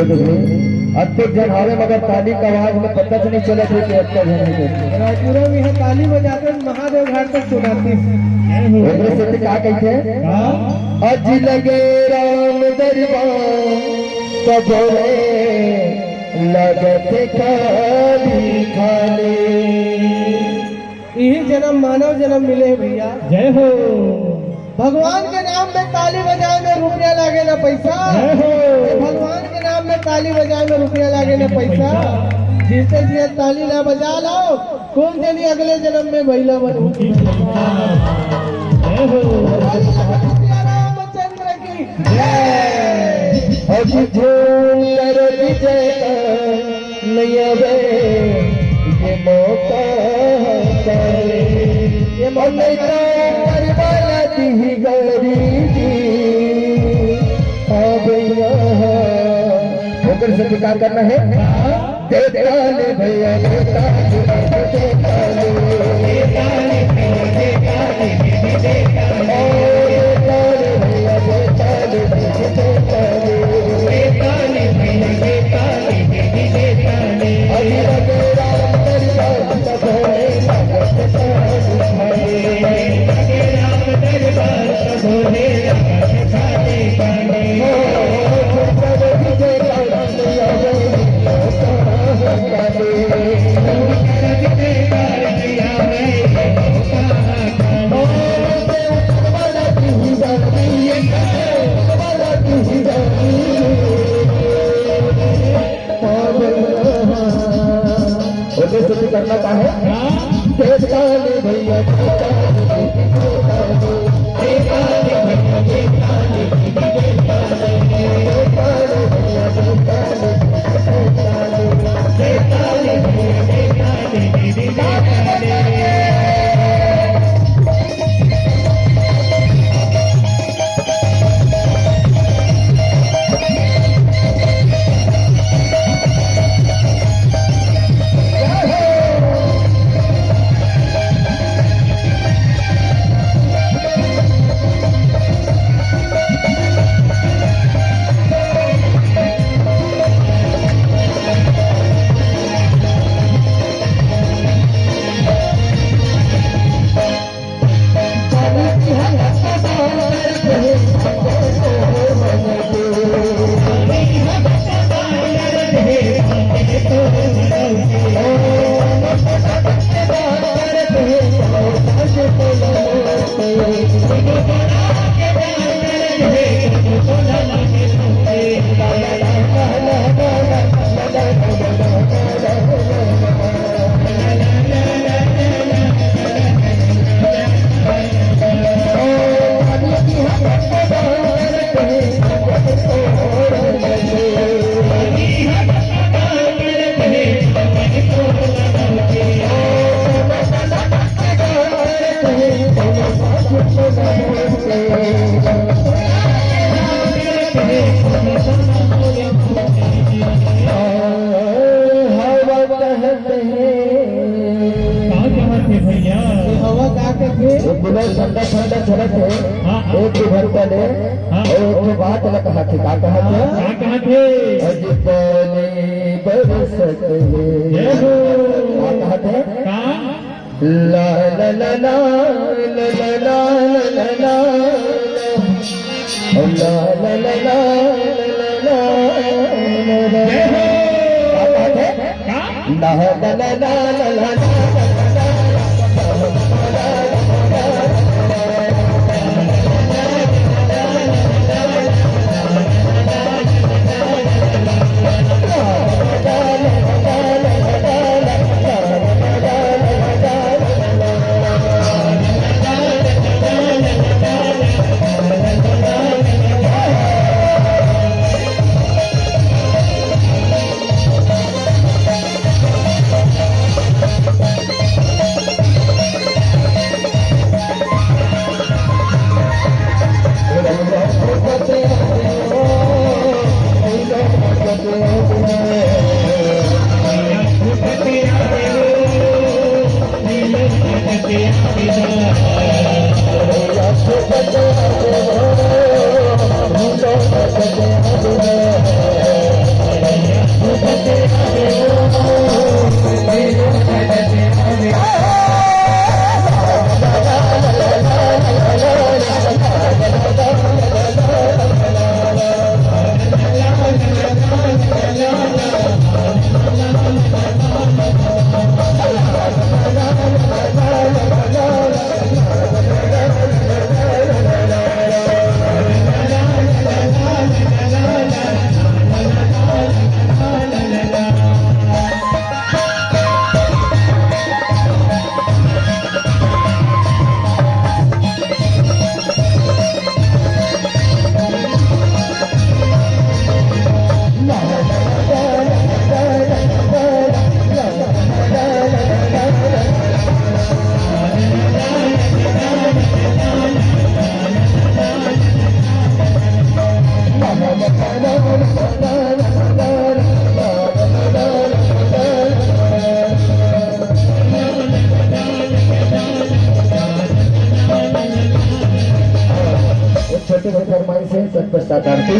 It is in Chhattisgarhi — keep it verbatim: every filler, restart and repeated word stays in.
अतके झन हावे मगर ताली के आवाज में पता नहीं चलत हे कि अतके झन हे। रायपुरा में यह ताली बजाते महादेव घाट तक सुनाती। ओकरे सेती का कहिथे? हाँ? अजी लगे राम दरबार तब रे लगत खाली खाली। इही जन्म मानव जन्म मिले हे भैया। जय हो। भगवान के नाम में ताली बजाए में रुपया लागे ना पैसा। जय हो। भगवान के नाम में ताली बजाए में रुपया लागे ना पैसा। जियते जियत ताली ला बजा लाओ, कोन जनी अगले जन्म में भैला बनहू। जय हो। बोलिए लखन प्यारा रामचंद्र की जय। अभी झूम कर विजय नैया रे, ये मौका है। ये मौका है। करवाला दी गरीबी, आ गया। ओकर से का करना है? देता ले भैया, देता ले, देता ले। ओके, शुरू करना चाहे। हाँ। देता ले भैया, देता ले, देता ले। का कहत हे भैया? ये हवा का कहत हे? वो बिना ठंडा ठंडा चलत हे। हाँ, हाँ। एक दो घंटा ले, हाँ। और एक ठो बात ल कहत हे, का कहत हे? का कहत हे? अजी पानी बरसत हे। जय हो। का कहत हे? का? ला ला ला ला। जय हो। का कहत हे? का? प्रसाद आरती।